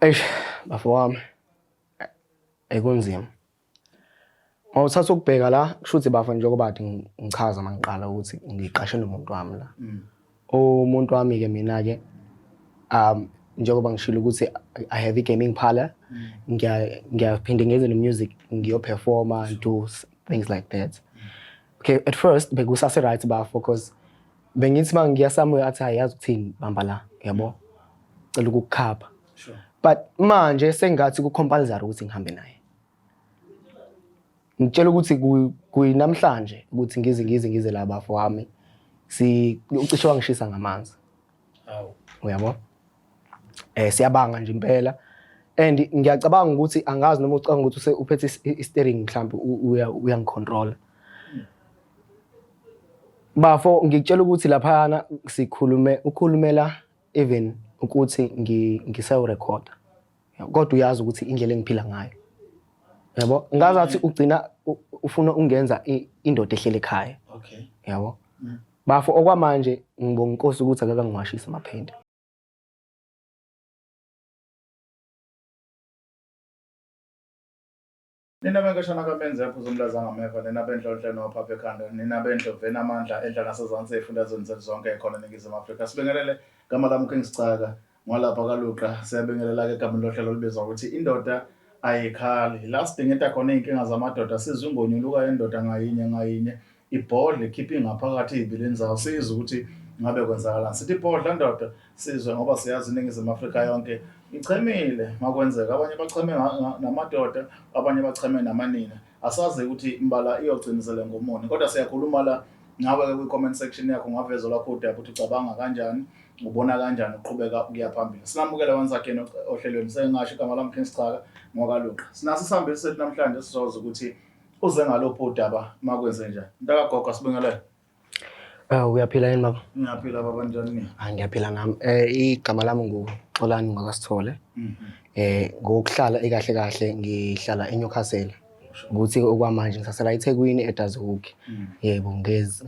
Eish bafo wami ekunzima. Mawuthatha ukubheka la kushuthi bafo njengoba kade ngichaza mangiqala ukuthi ngiqashe nomuntu wami la. Umuntu wami ke mina ke njengoba ngishilo ukuthi I have a gaming parlor ngiyaphinde ngenze no music ngiyoperforma and do things like that. Okay, at first bekusase right bafo because bengithi uma ngiya somewhere athi hayi yazi ukuthini bamba la yabo cela ukukukhapha. Sure. But manje sengathi ku compulsory ukuthi ngihambe naye. Ngitshela ukuthi kuyinamhlanje ukuthi ngize la bafo wami si ucishe wangishisa ngamanzi. Hawu. Uyabo? Siyabanga nje impela. And ngiyacabanga ukuthi angazi noma ucabanga ukuthi uphethe i-steering mhlawumbe uyangicontrola. Bafo ngikutshela ukuthi laphayana sikhulume ukhulumela even ukuthi ngisayorekhoda. Kodwa uyazi ukuthi indlela engiphila ngayo. Yabo? Ngazathi ugcina ufuna ungenza indoda ehlele ekhaya. Okay. Yabo? Bafo okwamanje ngibonga inkosi ukuthi akakangiwashisi amaphenti. Nina benkeshana kaMenzi yaphuza umlaza ngameva, nina benhlonhle nophapha ekhanda, nina bendlovu enamandla enhla nasezansi ey'fundazweni zethu zonke khona eNingizimu Afrika. Sibingelele, gama lami uKing Sicaka, ngwalapha kaLuqa. Siyabingelela-ke egameni lohlelo olubizwa ukuthi Indoda Ayikhali. La sidingida khona iy'nkinga zamadoda, sizwe ingonyuluka yendoda ngayinye ngayinye, ibhodle ikhiphe ingaphakathi ey'bilini zayo, sizwe ukuthi ngabe kwenzakalani. Sithi bhodla ndoda, sizwe ngoba siyazi iNingizimu Afrika yonke ichemile makwenzeka. Abanye bacheme namadoda, abanye bacheme namanina. Asazi ukuthi imbala iyogcinisele ngomoni, kodwa siyakhuluma la nawe-ke kwi-comment section yakho ungaveza olwakho udaba ukuthi ucabanga kanjani, ubona kanjani uqhubeka ukuya phambili. Sinamukele once again ohlelweni. Sengingasho igama lami King Sicaka ngokaLuqa. Sinaso isihambeli sethu namhlanje sizozwa ukuthi uze ngaluphi udaba makwenze njani. Mntakagogo asibingelele. Uyaphila yini baba? Ngiyaphila baba, njani nina? Ah, ngiyaphila nami. Igama lami nguXolani ngwakaSithole. Ngokuhlala ekahle kahle ngihlala eNewcastle. Ukuthi okwamanje ngisasela eThekwini eDazook. Yebo,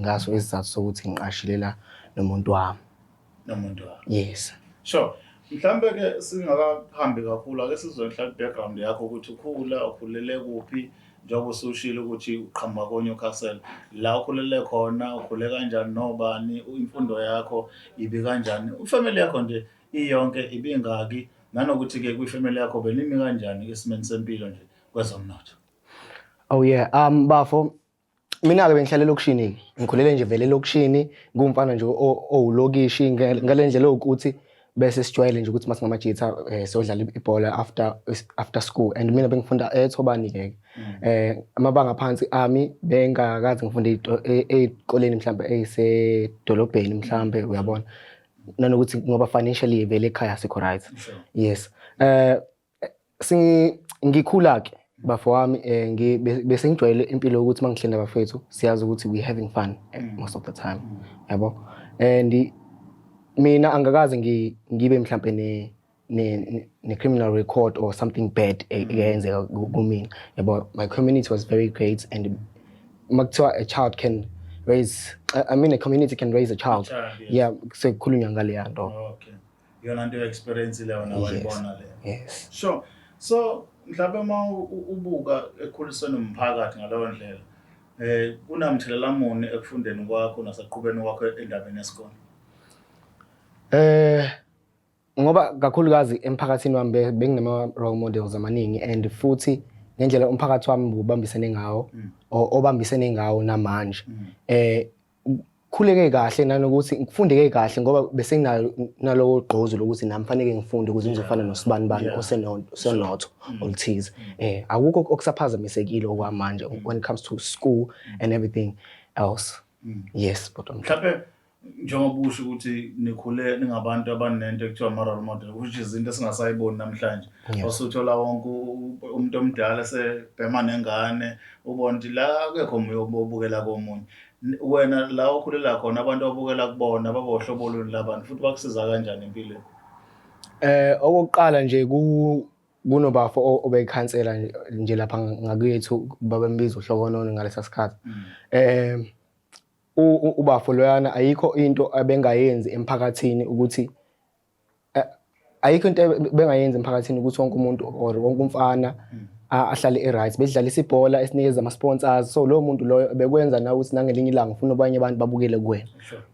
ngaso isizathu sokuthi ngiqashile la nomuntu wami. Nomuntu wakho. Yes. Sure. Mhlambe ke singakahambi kakhulu ake sizwe mhlawumbe background yakho ukuthi ukhula ukhulele kuphi njengoba usushilo ukuthi uqhamuka koNewcastle, la ukhulele khona ukhule kanjani nobani, imfundo yakho ibi kanjani, ifamily yakho nje iyonke ibingaki, nanokuthi-ke kwifamily yakho benimi kanjani esimeni sempilo nje kwezomnotho. Oh yeah, bafo mina-ke bengihlala elokishini-ke, ngikhulele nje vele elokishini, ngumfana nje owulokishi ngale ndlela ewukuthi bese sijwayele nje ukuthi masingamajitha siyodlala ibhola after school and mina bengifunda eThobani-ke. Amabanga aphansi ami bengakaze ngifunde ey'koleni mhlambe ey'sedolobheni mhlambe uyabona. Nanokuthi ngoba financially vele ekhaya asikho right. Sure. Yes. Ngikhula ke bafo wami bese ngijwayele impilo yokuthi mangihleli nabafethu siyazi ukuthi we having fun most of the time. Yabo. And mina angakaze ngibe mhlambe ne criminal record or something bad eyenzeka kumina. Yabo, my community was very great and makuthiwa a child can raise, I mean a community can raise a child. A child, yes. Yeah, sekukhulunywa ngaleya nto. Okay. Yona nto experience leyo na wayibona leyo. Yes. Sure. So mhlawumbe uma ubuka ekhulisweni umphakathi ngaleyo ndlela, kunamthelela muni ekufundeni kwakho nasekuqhubeni kwakho endabeni yesikole? Ngoba kakhulukazi emphakathini wami benginama role models amaningi and futhi ngendlela umphakathi wami ubambisene ngawo or obambisene ngawo namanje. Khuleke kahle nanokuthi ngifundeke kahle ngoba bese nginalo nalowo gqozi lokuthi nami fanele ngifunde ukuze ngizofana nosibani bani osenotho oluthize. Akukho okusaphazamisekile okwamanje when it comes to school and everything else. Yes, kodwa mhlawumbe njengoba usho ukuthi nikhule ningabantu abanento ekuthiwa ama-role model, which is into esingasayiboni namhlanje. Usuthola wonke umuntu omdala esebhema nengane, ubona ukuthi la akekho omunye obukela komunye. Wena la okhulela khona abantu obukela kubona babohlobo oluni labantu futhi bakusiza kanjani empilweni? Okokuqala nje kunobafo obeyikhansela nje lapha ngakwethu, babembiza uHlokonono ngalesa sikhathi. Ubafo loyana ayikho into abengayenzi emphakathini ukuthi Ayikho into bengayenza emphakathini ukuthi wonke umuntu or wonke umfana ahlale e-right. Bedlalisa ibhola, esinikeza ama-sponsors, so lowo muntu loyo bekwenza nawe ukuthi nangelinye ilanga ufuna abanye abantu babukele kuwena.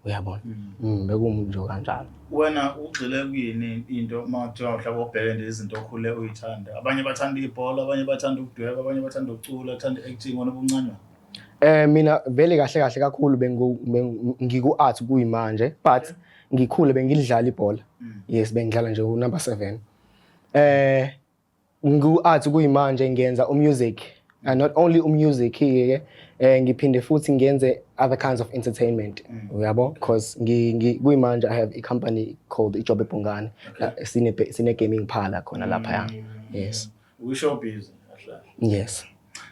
Uyabona, bekuwumuntu nje kanjalo. Wena ugxile kuyini into uma kuthiwa mhlawumbe ubheke nje izinto okhule uyithanda? Abanye bathanda ibhola, abanye bathanda ukudweba, abanye bathanda ukucula, bathanda i-acting. Wena ubuncanywa? Mina vele kahle kahle kakhulu bengiku art kuyimanje, but ngikhule bengilidlala ibhola. Yes, bengidlala nje u number 7. Ngiku art kuyimanje, ngiyenza umusic, and not only umusic ke, ngiphinde futhi ngiyenze other kinds of entertainment, uyabo, because kuyimanje I have a company called Ijobe Bhungane. Sine gaming parlor khona lapha. Yes. Uyi-showbiz kahle. Yes.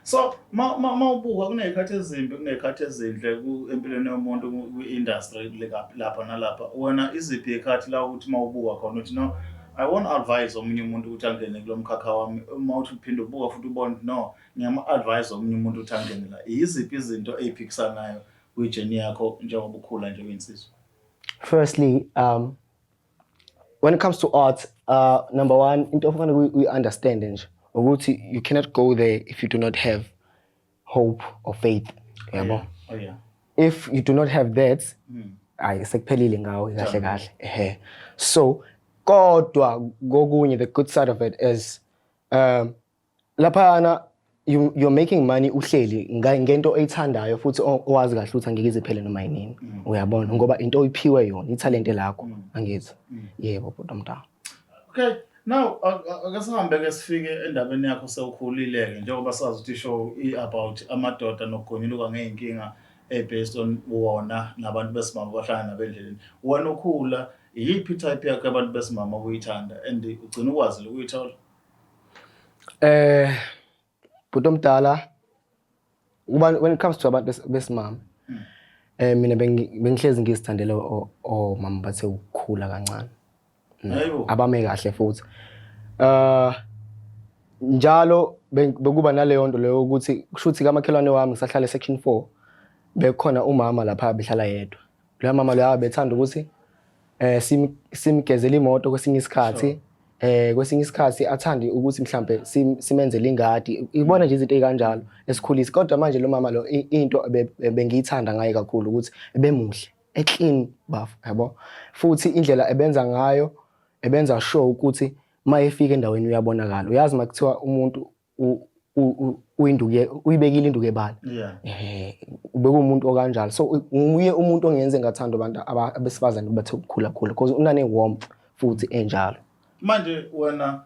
So ma ubuka, kuney'khathi ezimbi, kuney'khathi ezinhle empilweni yomuntu kwi-industry lapha nalapha. Wena iziphi iy'khathi la ukuthi uma ubuka khona uthi, "No, I won't advise omunye umuntu ukuthi angene kulo mkhakha wami"? Uma uthi uphinde ubuka futhi ubone ukuthi, "No, ngiyama-advise omunye umuntu ukuthi angene la"? Yiziphi izinto ey'phikisanayo kwi-journey yakho njengoba ukhula nje uyinsizwa? Firstly, when it comes to art, number one, into ofanele uyi-understand nje ukuthi you cannot go there if you do not have hope or faith, yabo. If you do not have that, ayi, sekuphelile ngawe kahle kahle. Ehe, so kodwa kokunye, the good side of it is laphana you're making money uhleli ngento oyithandayo futhi owazi kahle ukuthi angeke ize iphele noma yinini, uyabona, ngoba into oyiphiwe yona, ithalente lakho, angithi? Yebo, bhuti omdala. Okay, now ake sihambe ke sifike endabeni yakho sewukhulile-ke, njengoba sazi ukuthi i-show i-about amadoda nokugonyuluka ngey'nkinga e-based on wona nabantu besimame abahlala nabo endleleni. Wena ukhula, iyiphi type yakho yabantu besimame obuyithanda and ugcina ukwazile ukuyithola? Bhuti omdala, kuba when it comes to abantu besimame, mina bengihlezi ngizithandela omama bathe ukukhula kancane. Hayibo. Abame kahle futhi. Njalo bekuba naleyo nto leyo ukuthi kushuthi kamakhelwane wami, ngisahlala section 4, bekukhona umama lapha behlala yedwa. Loya mama loya bethanda ukuthi simgezele imoto kwesinye isikhathi, kwesinye isikhathi athande ukuthi mhlambe simenzele ingadi, ibona nje izinto ezikanjalo esikhulisa. Kodwa manje lo mama lo, into bengiyithanda ngaye kakhulu ukuthi ebemuhle, eclean bafo, yabo, futhi indlela ebenza ngayo, ebenza sure ukuthi mayefika endaweni uyabonakala. Uyazi makuthiwa umuntu uyinduku, uyibekile induku ebala. Ubekuwumuntu okanjalo, so nguye umuntu ongenze ngathanda abantu abesifazane bathe ukukhula khula, because unane warmth futhi enjalo. Manje wena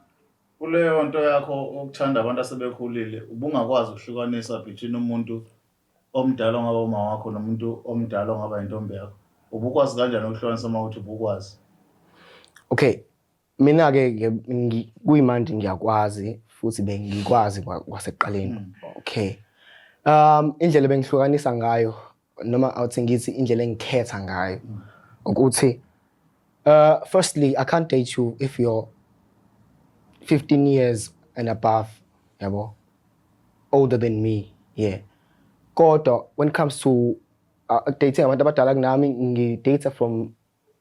kuleyo nto yakho okuthanda abantu asebekhulile, ubungakwazi ukuhlukanisa between umuntu omdala ongaba uma wakho nomuntu omdala ongaba intombi yakho? Ubukwazi kanjani ukuhlukanisa, uma uthi ubukwazi? Okay, mina ke kuyimanje ngiyakwazi futhi bengikwazi kwasekuqaleni. Okay, indlela bengihlukanisa ngayo, noma awuthi ngithi indlela engikhetha ngayo, ukuthi firstly, I can't date you if you're 15 years and above, yabo, older than me, yeah. Kodwa when it comes to dating abantu abadala kunami, ngidate from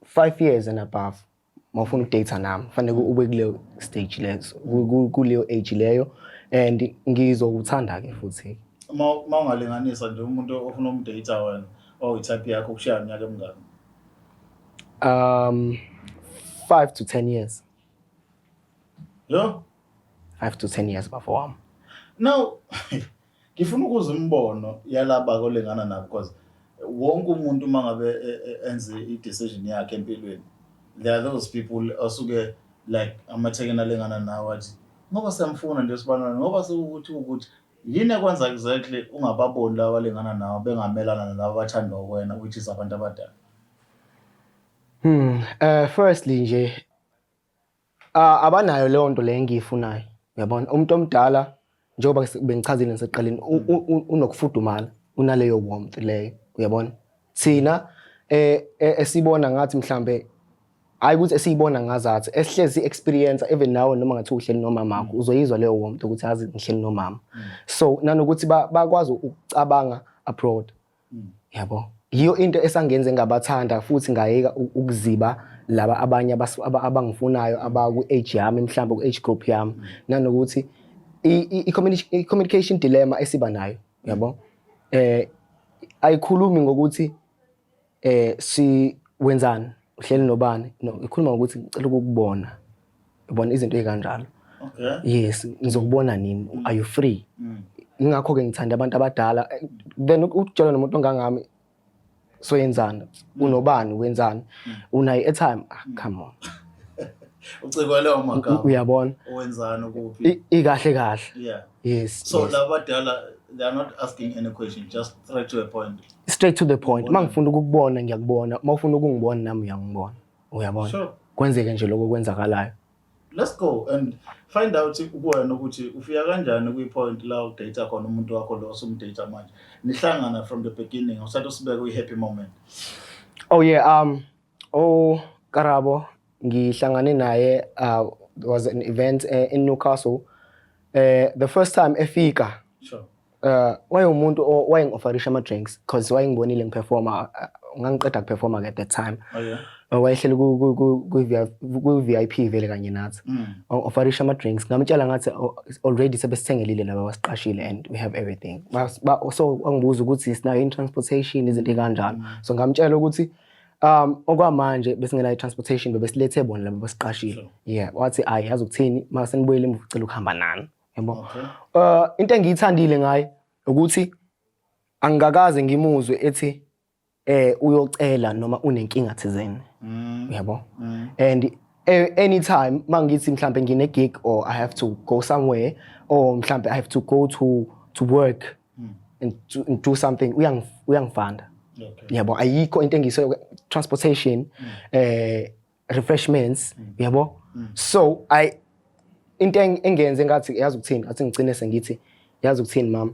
5 years and above. Mawufuna ukudate nami, kufanele ube kuleyo stage lezo, kuleyo age leyo, and ngizokuthanda ke futhi. Uma ungalinganisa nje umuntu ofuna umdate wena oyi-type yakho, kushaya iminyaka emingaki? 5 to 10 years. Yo. 5 to 10 years, bafo wami. Now ngifuna ukuza imibono yalaba kolingana nabo, because wonke umuntu uma ngabe enze i-decision yakhe empilweni, there are those people osuke like amathekeni alingana nawe athi ngoba siyamfuna nje sibanana, ngoba sekuwukuthi ukuthi yini ekwenza exactly ungababoni laba abalingana nawe bengamelana nalaba abathandwa wena, which is abantu abadala? Firstly nje, abanayo leyo nto le engiyifunayo. Uyabona, umuntu omdala, njengoba bengichazile nasekuqaleni, unokufudumala, unaleyo warmth leyo, uyabona. Thina esibona ngathi mhlambe, hayi ukuthi esiyibona ngazathi, esihlezi experience, even nawe noma ngathi uhleli nomama wakho, uzoyizwa leyo warmth ukuthi yazi ngihleli nomama. So nanokuthi bakwazi ukucabanga abroad. Yabo. Yiyo into esangenze ngabathanda futhi ngayeka ukuziba. Laba abanye abangifunayo abaku-age yami, mhlawumbe ku-age group yami, nanokuthi i-communication dilemma esiba nayo, yabo, ayikhulumi ngokuthi si wenzani, uhleli nobani. No, ikhuluma ngokuthi ngicela ukukubona, ubona izinto ey'kanjalo. Yes, ngizokubona nini? Are you free? Ingakho-ke ngithanda abantu abadala. Then ukutshela nomuntu ongangami, soyenzani, unobani, wenzani, unayo i-airtime? Ah, come on. Ucikwa lawo magama. Uyabona. Wenzani, ukuphi? Ikahle kahle. Yes. So laba badala, they are not asking any question, just straight to the point. Straight to the point. Uma ngifuna ukukubona, ngiyakubona. Uma ufuna ukungibona nami, uyangibona, uyabona. Kwenzeke nje lokho okwenzakalayo. Let's go and find out kuwena ukuthi ufika kanjani kwi-point la udate khona umuntu wakho lo osumdate manje. Nihlangana from the beginning, usathi usibeke kwi-happy moment. Oh yeah, oh Karabo, ngihlangane naye, was an event in Newcastle. The first time efika, wayewumuntu wayengi-offerisha ama-drinks because wayengibonile ngiperforma, ngangiqeda kuperforma at that time. Wayehleli ku-VIP vele kanye nathi. Offerisha ama-drinks, ngamtshela ngathi, "Oh, already sebesithengelile laba abasiqashile and we have everything." So wangibuza ukuthi sinayo in-transportation, izinto ey'kanjalo. So ngamtshela ukuthi okwamanje besingenayo i-transportation, bebesilethe bona laba abasiqashile. Yeah, wathi ayi, yazi ukuthini, mase nibuyele emuva, ucela ukuhamba nani. Yabo. Into engiyithandile ngaye ukuthi angikakaze ngimuzwe ethi uyocela noma unenkinga thizeni. Yabo. And anytime mangithi mhlambe ngine gig or I have to go somewhere or mhlambe I have to go to work and do something, uyangifanda. Yabo, ayikho into engiyiso, transportation, refreshments, yabo. So I into engenze ngathi, yazi ukuthini, athi ngigcine sengithi, yazi ukuthini mama,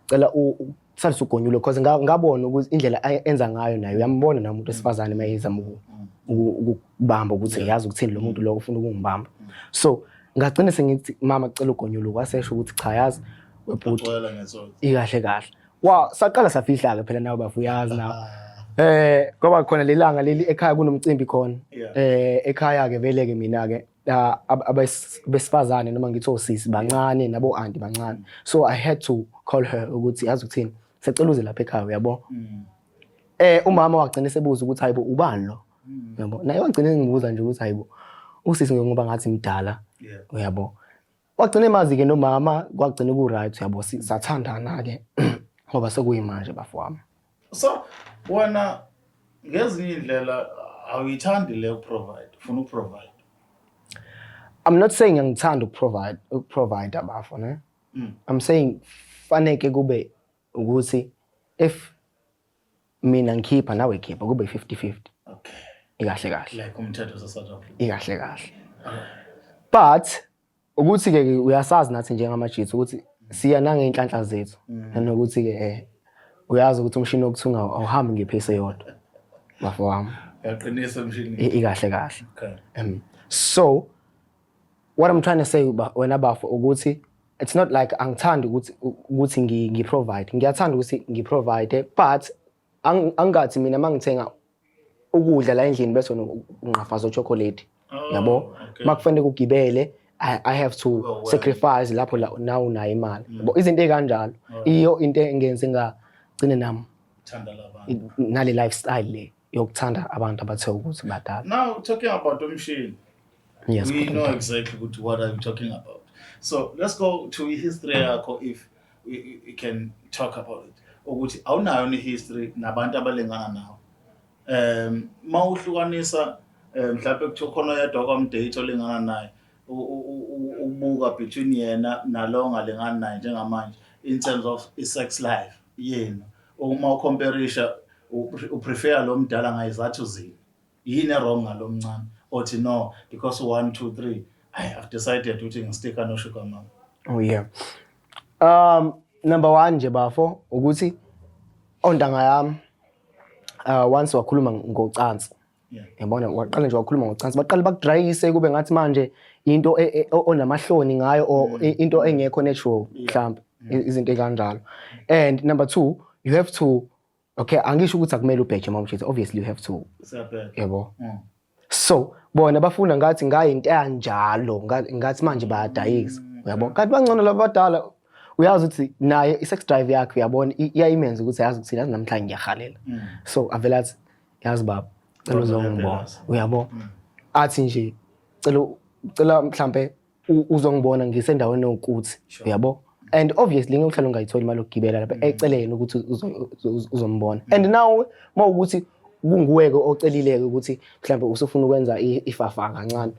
cela usalise ugonyulo, because ngabona ukuthi indlela enza ngayo nayo, uyambona namuntu wesifazane mayezama ukubamba ukuthi, yazi ukuthini, lo muntu lo ufuna ukungibamba. So ngagcina sengithi, mama, cela ugonyulo, kwasesho ukuthi cha, yazi webhuti. Gcwele ngesonto. Ikahle kahle, wa saqala safihla ke phela nawe bafuyazi nawe, kwaba khona lelanga leli ekhaya kunomcimbi khona. Ekhaya ke vele ke mina ke besifazane, noma ngithi osisi bancane nabo auntie bancane, so I had to call her ukuthi, yazi ukuthini, sicela uze lapha ekhaya, uyabo. Umama wagcina sebuza ukuthi, hayibo, ubani lo? Uyabo, naye wagcina engibuza nje ukuthi, hayibo, usisi, ngoba ngathi mdala. Uyabo, wagcina emazi ke nomama, kwagcina ku right, uyabo, sathandana ke ngoba sekuyimanje, bafowami. So wena ngezinye indlela awuyithandi le ukuprovide, ufuna ukuprovide. I'm not saying angithanda ukuprovide, abafo, ne. I'm saying faneke kube ukuthi if mina ngikhipha, nawe khipha, kube 50-50. Ikahle kahle. Like umthetho wase-South Africa. Ikahle kahle, but ukuthi ke uyasazi nathi njengamajitha ukuthi siya nangey'nhlanhla zethu, nanokuthi ke uyazi ukuthi umshini wokuthunga awuhambi ngephesi eyodwa, bafo wami. Uyaqinisa emshinini. Ikahle kahle. So what I'm trying to say wena bafo ukuthi it's not like angithandi ukuthi ngi-provide. Ngiyathanda ukuthi ngi-provide, but angathi mina mangithenga ukudla la endlini bese unqafaza uchocolate. Oh, Yabo? okay. Makufanele kugibele, I have to Kube wena. sacrifice lapho la nawe unayo imali. Yabo, izinto ey'kanjalo. Iyo into engenze ngagcine nami Thanda labantu. Nale lifestyle le yokuthanda abantu abathe ukuthi badala. Now talking about umshini. Yes. We know exactly what I'm talking about. So let's go to history yakho, if we can talk about it. Ukuthi awunayo ni history nabantu abalingana nawe. Mawuhlukanisa, mhlawumbe kuthiwa khona oyedwa kwamdate olingana naye, ubuka between yena nalo ongalingani naye njengamanje in terms of i-sex life yenu. Uma ucomparisha, uprefer lo mdala ngayizathu zini? Yini wrong ngalo mncane othi no, because 1 2 3 I have decided ukuthi ngisticka no sugar mama? Oh yeah. Number 1 nje bafo ukuthi ontanga yami once wakhuluma ngocansi. Yabona, waqala nje wakhuluma ngocansi, baqala bakudrayise kube ngathi manje into onamahloni ngayo or into engekho natural mhlawumbe, izinto ekanjalo. And number 2, you have to, okay, angisho ukuthi akumele ubheje uma umshitha, obviously you have to. Siyabheka. Yabo. So bona bafuna ngathi ngayinto eyanjalo, ngathi manje bayadayisa, uyabo. Kanti bangcono laba abadala, uyazi ukuthi naye i-sex drive yakhe, uyabona, iyayimenza ukuthi yazi ukuthi yazi namhlanje ngiyahalela. So avele athi, "Yazi baba, cela uzongibona," uyabo. Athi nje, Cela mhlambe uzongibona ngisendaweni ewukuthi," uyabo. And obviously ngeke uhlale ungayitholi imali yokugibela lapha ecele yena ukuthi uzombona. And now mawukuthi kunguweke ocelileke ukuthi mhlambe usufuna ukwenza ifafa kancane,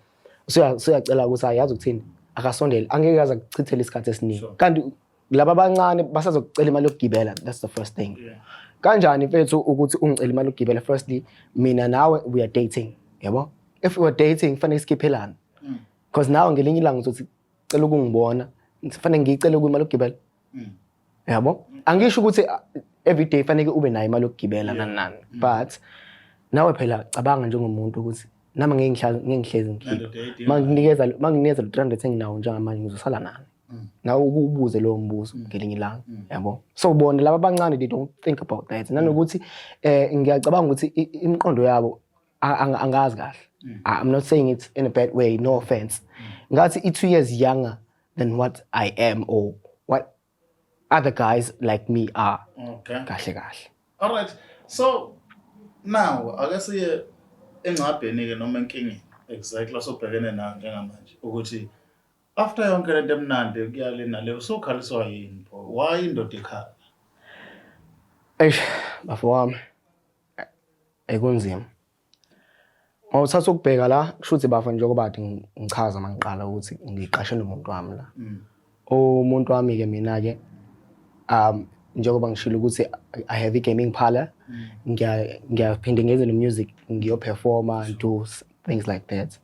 usuyacela ukuthi ayazi ukuthini, akasondele, angeke aze akuchithele isikhathi esiningi. Kanti laba abancane basazokucela imali yokugibela. That's the first thing. Kanjani, mfethu, ukuthi ungicela imali yokugibela? Firstly, mina nawe we are dating, yabo. If we are dating, kufanele sikhiphelane, because nawe ngelinye ilanga uzothi cela ukungibona, kufanele ngiyicele kwimali yokugibela, yabo. Angisho ukuthi every day fanele ube nayo imali yokugibela, nani nani, but nawe phela cabanga njengomuntu ukuthi nami ngeke ngihlale, ngeke ngihlezi ngikhipha. Nendoda eyidingayo. Manginikeza lo 300 enginawo njengamanje, ngizosala nani? Nawe ukubuze lowo mbuzo ngelinye ilanga, yabo. So bona laba abancane, they don't think about that. Nanokuthi ngiyacabanga ukuthi imiqondo yabo angazi kahle. I'm not saying it in a bad way, no offense, ngathi i-2 years younger than what I am or what other guys like me are. Kahle kahle. All right. So now ake siye engcabheni ke noma enkingeni exactly osobhekene nayo njengamanje, ukuthi after yonke lento emnandi kuyale nale, usukhaliswa yini pho? Why indoda ikhala? Eish, bafo wami, ekunzima mawuthatha ukubheka la, kusho ukuthi bafo, njengoba kade ngichaza mangiqala ukuthi ngiqashe nomuntu wami la, umuntu wami ke mina ke, njengoba ngishilo ukuthi I have a gaming parlor, ngiyaphinde ngenze no music, ngiyo-performa and do things like that.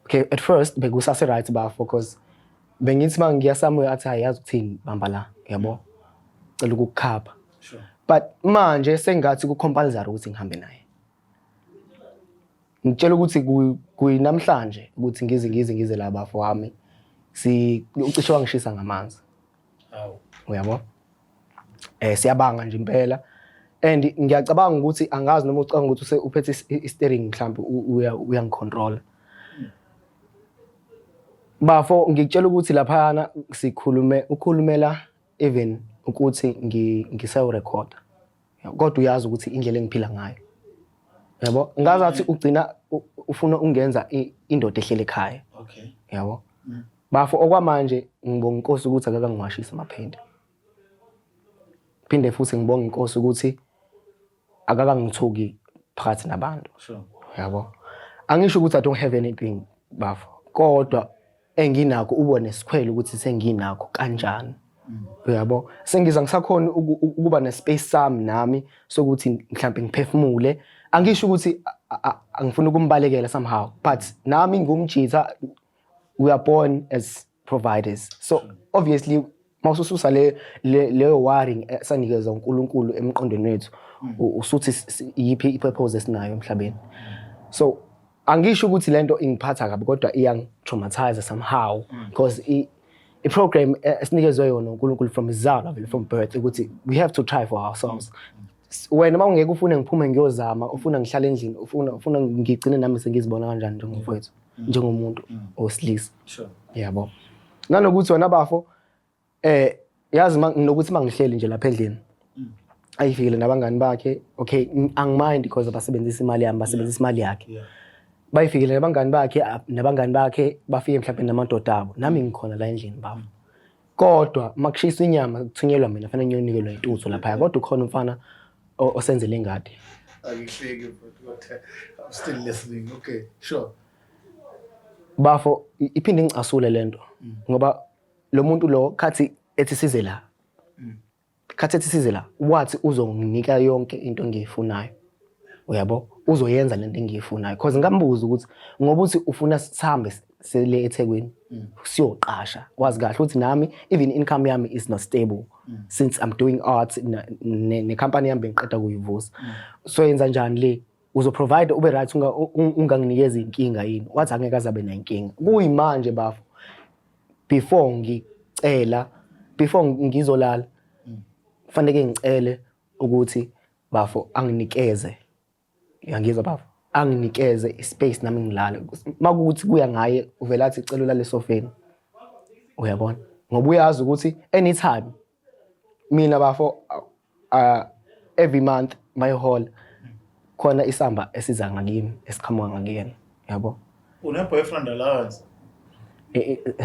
Okay, at first bekusase right bafo, because bengithi mangiya somewhere athi, "Hayi, yazi ukuthini, bamba la, yabo, cela ukukukhapha." But manje sengathi ku-compulsory ukuthi ngihambe naye. Ngitshela ukuthi kuyinamhlanje ukuthi ngize la, bafo wami, si ucishe wangishisa ngamanzi. Hawu. Uyabo, siyabanga nje impela, and ngiyacabanga ukuthi angazi noma ucabanga ukuthi uphethe i-steering mhlawumbe uyangicontrola, bafo. Ngikutshela ukuthi laphayana sikhulume, ukhulumela even ukuthi ngisayorekhoda, kodwa uyazi ukuthi indlela engiphila ngayo, yabo, ngazathi ugcina ufuna ungenza indoda ehlele ekhaya. Yabo bafo, okwamanje ngibonga inkosi ukuthi akakangiwashisi amaphenti, phinde futhi ngibonga inkosi ukuthi akakangithuki phakathi nabantu. Yabo, angisho ukuthi I don't have anything, bafo, kodwa enginakho ubone sikhwele ukuthi senginakho kanjani, uyabo. Sengiza ngisakhona ukuba nespace sami nami sokuthi mhlambe ngiphefumule. Angisho ukuthi angifuni ukumbalekela somehow, but nami ngumjitha, we are born as providers, so obviously mawusususa le leyo wiring esanikezwa uNkulunkulu emqondweni wethu, usuthi yiphi i-purpose esinayo emhlabeni? So angisho ukuthi lento ingiphatha kabi, kodwa iyang-traumatize somehow, because i-program esinikezwe yona uNkulunkulu from izalwa vele, from birth, ukuthi we have to try for ourselves. Wena uma ungeke ufune ngiphume ngiyozama, ufuna ngihlale endlini, ufuna ngigcine nami sengizibona kanjani njengomfowethu, njengomuntu osilisa? Yabo, nanokuthi wena bafo, yazi nokuthi mangihleli nje lapha endlini, ayifikile nabangani bakhe. Okay, angimind because basebenzisa imali yami, basebenzisa imali yakhe. Bayifikile nabangani bakhe, nabangani bakhe bafike mhlawumbe namadoda abo, nami ngikhona la endlini bafo, kodwa makushiswa inyama kuthunyelwa mina, fanele ngiyonikelwa intuthu laphaya, kodwa ukhona umfana osenzele ingadi. Angihleki but I'm still listening. Okay, sure. Bafo, iphinde ingicasule lento, ngoba lo muntu lo khathi ethi size la, khathi ethi size la, wathi uzonginika yonke into engiyifunayo, uyabo, uzoyenza lento engiyifunayo, because ngambuza ukuthi ngoba uthi ufuna sihambe sele eThekwini siyoqasha, wazi kahle ukuthi nami even income yami is not stable since I'm doing art, ne-company yami bengiqeda kuyivusa. So yenza njani le, uzoprovide ube right, unganginikeza inkinga yini? Wathi angeke azabe nenkinga. Kuyimanje bafo, before ngicela, before ngizolala, kufanele ngicele ukuthi bafo anginikeze, uyangizwa bafo, Anginikeze ispace nami ngilale. Makuwukuthi kuya ngaye, uvela athi cela ulale esofeni, uyabona, ngoba uyazi ukuthi anytime mina bafo, every month my hall khona isamba esiza ngakimi, esiqhamuka ngakuyena, yabo. Une-boyfriend allowance?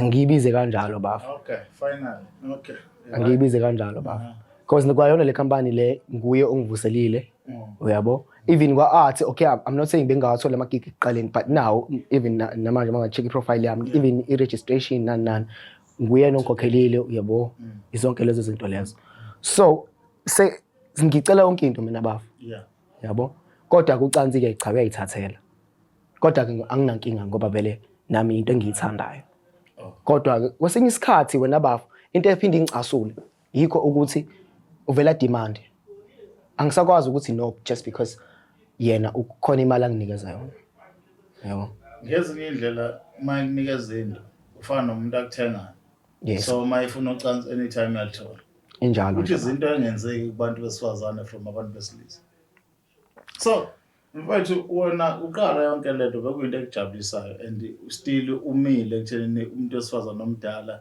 Ngiyibize kanjalo, bafo. Okay, finally, okay. Angiyibize kanjalo, bafo, because kwayona le company le nguye ongivuselile, uyabo. Even kwa-art, okay, I'm not saying bengingawathola amagigi ekuqaleni, but now even namanje uma nga-check i-profile yami, even i-registration, nani nani, nguyena ongikhokhelile, uyabo, izonke lezo zinto lezo. So se ngicela yonke into mina, bafo, yabo. Kodwa kucansi-ke, cha, uyayithathela. Kodwa-ke anginankinga ngoba vele nami into engiyithandayo. Oh. Kodwa-ke kwesinye isikhathi, wena bafo, into ephinde ingicasule yikho ukuthi uvela demand, angisakwazi ukuthi no, just because yena ukhona imali anginikeza yona, yabo. Ngezinye iy'ndlela uma ekunikeza into ufana nomuntu akuthengayo. Yes. So uma efuna ucansi, anytime uyalithola. Injalo. Which nje. is into engenzeki kubantu besifazane from abantu besilisa. So mfethu, wena uqala yonke lento bekuyinto ekujabulisayo and still umile ekuthenini umuntu wesifazane omdala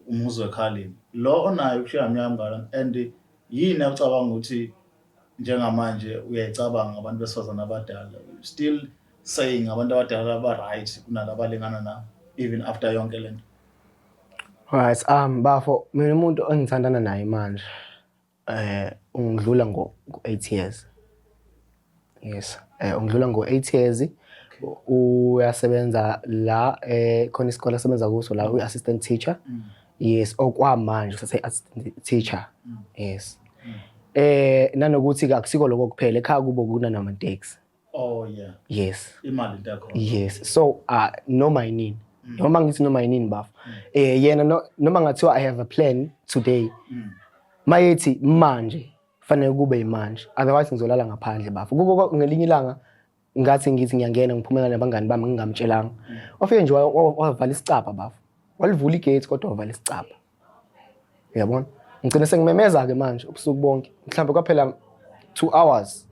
umuzwe ekhaleni lo onayo kushiya mnyama ngala, and yini acabanga ukuthi njengamanje uyayicabanga ngabantu besifazane abadala, still saying abantu abadala ba-right kunalabalingana nabo even after yonke lento? Right, bafo, mina umuntu engithandana naye manje ungidlula ngo 8 years. Yes, ungidlula ngo 8 years. Uyasebenza la khona isikole asebenza kuso la, uyi assistant teacher. Yes, okwamanje usase assistant teacher. Yes. Nanokuthi ke akusiko lokho kuphela, ekhaya kubo kunanamateksi. Oh yeah. Yes. Imali into yakhona. Yes. So noma yinini. Noma ngithi noma yinini, bafo. Yena no, noma ngathiwa I have a plan today. Mayethi manje fanele kube imanje. Otherwise ngizolala ngaphandle, bafo. Kuko ngelinye ilanga ngathi ngithi ngiyangena ngiphumela nabangani bami ngingamtshelanga. Wafike nje wavala isicabha, bafo. Walivula igate kodwa wavala isicabha. Uyabona? Ngigcine sengimemeza ke manje ubusuku bonke. Mhlawumbe kwaphela 2 hours.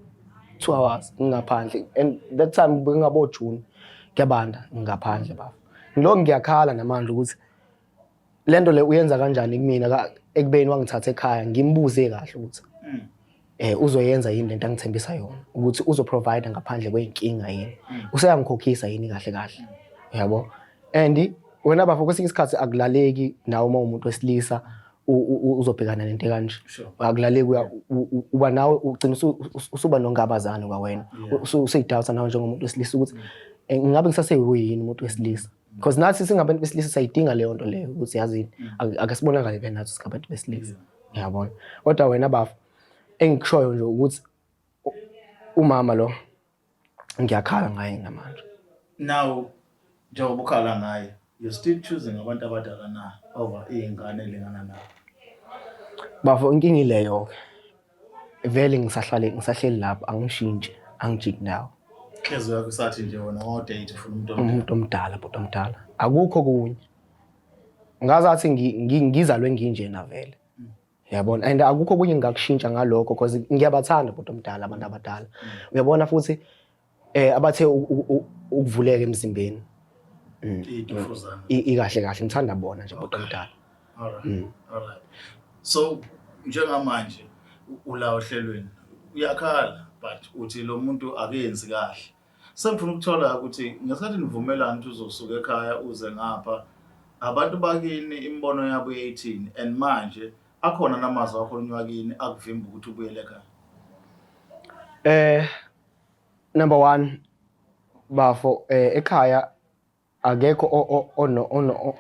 2 hours ngingaphandle, and that time bekungabo June, kuyabanda, ngingaphandle, bafo. Ngilo ngiyakhala namandla ukuthi lento le uyenza kanjani kumina ekubeni wangithatha ekhaya, ngimbuze kahle ukuthi uzoyenza yini lento angithembisa yona, ukuthi uzoprovide ngaphandle kweyinkinga yini, useyangikhokhisa yini kahle kahle, yabo. And wena bafo, kwesinye isikhathi akulaleki nawe uma umuntu wesilisa uzobhekana nento ekanje. Akulaleki, uba nawe ugcina usuba nongabazane kwawena, usuyidoubt nawe njengomuntu wesilisa ukuthi ngabe ngisaseyini umuntu wesilisa, because nathi singabantu besilisa sayidinga leyo nto leyo ukuthi yazini, ake sibonakale ke nathi singabantu besilisa, uyabona. Kodwa wena bafo, engikushoyo nje ukuthi umama lo ngiyakhala ngaye namanje. Now njengoba ukhala ngaye, you're still choosing abantu abadala na over iy'ngane elingana nawe? Bafo, inkinga ileyo ke, vele ngisahlale ngisahleli lapho, angishintshi, angijiki ndawo. Inhliziyo yakho isathi nje wena wawudate ufuna umuntu omdala. Umuntu omdala, bhuti omdala, akukho kunye ngazathi ngizalwe nginjena vele, uyabona, and akukho kunye ngingakushintsha ngalokho because ngiyabathanda, bhuti omdala, abantu abadala, uyabona, futhi abathe ukuvuleka emzimbeni. Iy'tofuzana. Ikahle kahle ngithanda bona nje, bhuti omdala. Alright. Alright. So njengamanje ula ohlelweni uyakhala, but uthi lo muntu akenzi kahle. Sengifuna ukuthola ukuthi ngesikhathi nivumelana ukuthi uzosuka ekhaya uze ngapha, abantu bakini imibono yabo yayithini, and manje akhona namazwi akhulunywa kini akuvimba ukuthi ubuyele ekhaya? Number 1, bafo, ekhaya akekho ono ono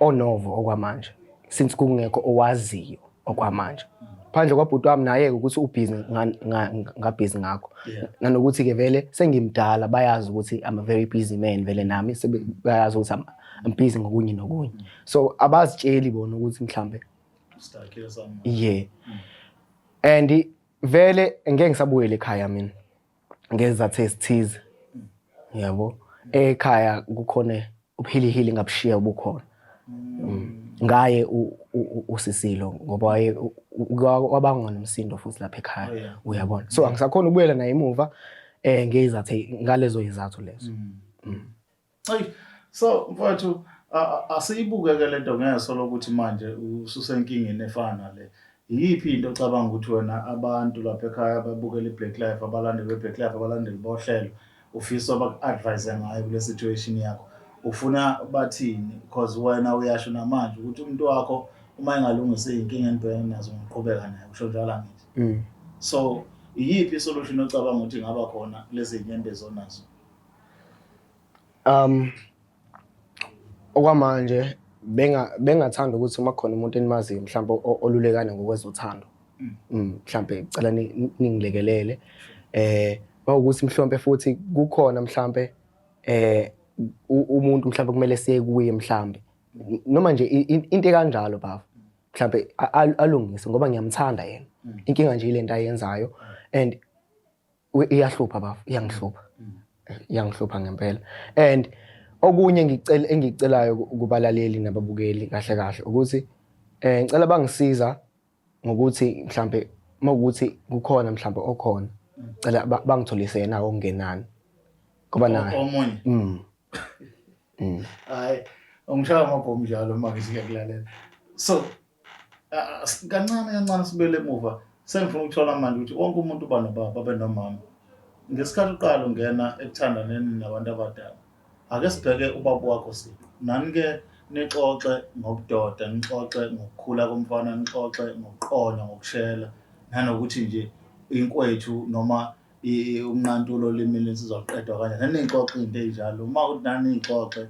onovo okwamanje, since kungekho owaziyo okwamanje phandle kwabhuti wami, naye ukuthi ubusy ngabusy ngakho, nanokuthi ke vele sengimdala, bayazi ukuthi I'm a very busy man vele, nami bayazi ukuthi I'm busy ngokunye nokunye, so abazitsheli bona ukuthi mhlambe Stuck somewhere. Yeah, and vele ngeke ngisabuyele ekhaya mina ngezizathu ezithize, yabo. Ekhaya kukhona ubuhilihili ngabushiya obukhona ngaye usisilo, ngoba waye wabanga nomsindo futhi lapha ekhaya. Uyabona, so angisakhona ukubuyela naye emuva. Ngezathu ngalezo izathu lezo. Eyi, so mfowethu, asiyibuke-ke lento ngeso lokuthi manje ususenkingeni efana nale. Iyiphi into ocabanga ukuthi wena abantu lapha ekhaya ababukela i-Black Life, abalandeli be-Black Life, abalandeli bohlelo, ufisa baku-advise ngayo kule situation yakho? Ufuna bathini? Because wena uyasho namanje ukuthi umuntu wakho uma engalungisa iy'nkinga enibhekene nazo ungaqhubeka naye, usho njalo angithi? So iyiphi i-solution ocabanga ukuthi ingaba khona kulezi y'nyembezi onazo? Okwamanje bengathanda ukuthi uma kukhona umuntu enimaziyo mhlawumbe olulekana ngokwezothando, mhlambe cela ningilekelele. Mawukuthi mhlawumbe futhi kukhona mhlambe umuntu mhlambe kumele siye kuye mhlambe noma nje into ekanjalo baba, mhlambe alungise ngoba ngiyamthanda yena. Inkinga nje ilento ayenzayo and iyahlupha baba, iyangihlupha. Iyangihlupha ngempela. And okunye ngicela engicelayo kubalaleli nababukeli kahle kahle ukuthi ngicela bangisiza ngokuthi mhlambe mawukuthi kukhona mhlambe okhona, cela bangitholise yena okungenani ngoba naye omunye. Hayi, ungishaya amabhomu njalo uma ngithi ngiyakulalela. So kancane kancane sibuyele emuva, sengifuna ukuthola manje ukuthi wonke umuntu uba nobaba abe nomama. Ngesikhathi uqala ungena ekuthandaneni nabantu abadala, ake sibheke ubaba wakho siqu. Nani-ke nixoxe ngobudoda, nixoxe ngokukhula komfana, nixoxe ngokuqonywa, ngokushela, nanokuthi nje inkwethu noma umnqantulo olimini lensizwa luqedwa kanjani. Naniyixoxe iy'nto ey'njalo. Uma kuthi naniyixoxe,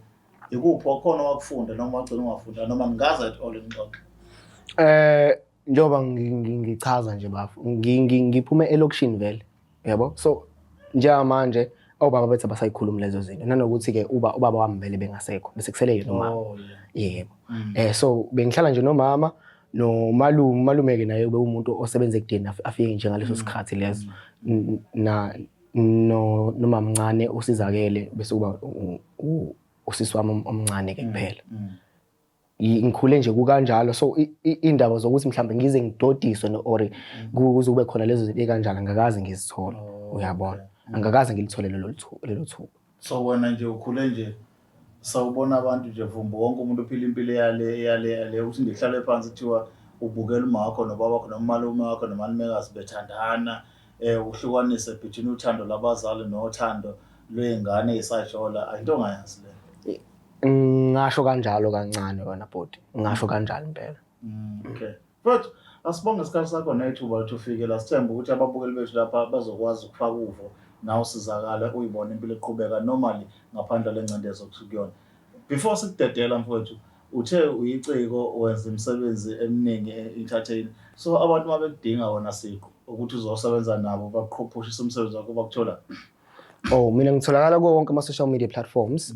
ikuphi okukhona owakufunda noma wagcina ungafunda noma ningaze at all nixoxe? Njengoba ngichaza nje bafo, ngiphume elokishini vele, yabo. So njengamanje obaba bethu abasayikhulumi lezo zinto, nanokuthi-ke uba ubaba wami vele bengasekho, bese kusele yena umama. Yebo. So bengihlala nje nomama nomalume, umalume-ke naye ube umuntu osebenza ekudeni afike nje ngaleso sikhathi leso. Na no nomamncane usizakele bese kuba usisi wami omncane-ke kuphela. Ngikhule nje kukanjalo, so iy'ndaba zokuthi mhlawumbe ngize ngidodiswe or kuze kube khona lezo zinto ey'kanjalo angakaze ngizithole, uyabona. Angakaze ngilithole lelo lelo thuba. So wena nje ukhule nje sawubona abantu nje vumbu, wonke umuntu uphila impilo yale yale yale, ukuthi nje kuhlalwe phansi kuthiwa ubukela uma wakho nobaba wakho nomalume wakho nomalumekazi bethandana, uhlukanise between uthando lwabazali nothando lwey'ngane ey'sajola, ayinto ongayazi leyo. Ngasho kanjalo kancane wena bhuti, ngasho kanjalo impela. Okay. But asibonge isikhathi sakho nethuba ukuthi ufike la. Sithemba ukuthi ababukeli bethu lapha bazokwazi ukufaka uvo nawe usizakale uyibone impilo eqhubeka normally ngaphandle lengcindezi okuyona. Before sikudedela mfowethu, uthe uyiciko, wenza imisebenzi eminingi e-entertain. So abantu uma bekudinga wena siqu ukuthi uzosebenza nabo baqhuphushise umsebenzi wakho, bakuthola? Oh, mina ngitholakala kuwo wonke ama-social media platforms.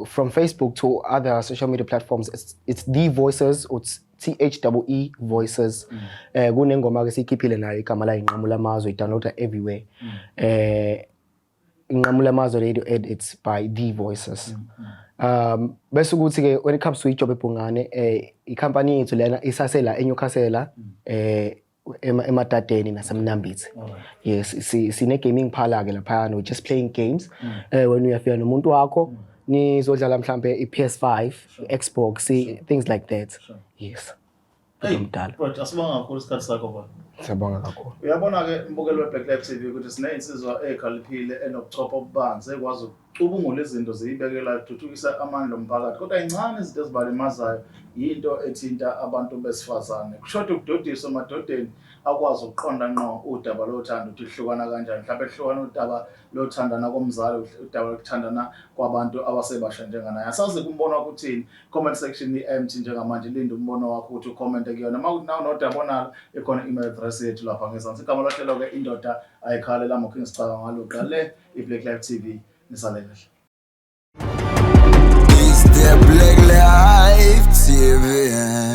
From Facebook to other social media platforms, it's The Voices, it's THEE Voices. Kunengoma ke siyikhiphile nayo, igama layo Inqamula Amazwe, i-download everywhere. Inqamula Amazwe radio edits by The Voices. Bese ukuthi ke when it comes to ijob ebhungane, i-company yethu lena isasela eNewcastle, eMadadeni naseMnambithi. Yes, sine gaming parlor ke lapha, we just playing games. Wena uyafika nomuntu wakho nizodlala mhlambe i-PS5, i-Xbox, things like that. Yes. Hey, Mdala. Bro, asibonga kakhulu isikhathi sakho baba. Siyabonga kakhulu. Uyabona-ke mbukeli we-Black Life TV ukuthi sineyinsizwa ey'khaliphile enobuchopho obubanzi ekwazi ukucubungula izinto ziyibekela kuthuthukisa amandla omphakathi, kodwa yincane izinto ezibalimazayo yinto ethinta abantu besifazane. Kushoda ukudodiswa emadodeni akwazi ukuqonda ngqo udaba lothando ukuthi luhlukana kanjani, mhlawumbe kuhlukana udaba lothandana komzali, udaba lokuthandana kwabantu abasebasha njenganaye. Asazi kumbono wakho uthini, comment section i-empty njengamanje, linda umbono wakho ukuthi ukhomente kuyona. Uma kuthi nawe nodaba onalo, ikhona i-email address yethu lapha ngezansi. Igama lohlelo-ke Indoda Ayikhale, lami uKing Sicaka ngaluqa le i-Black Life TV. Nisale kahle. It's the Black Life TV.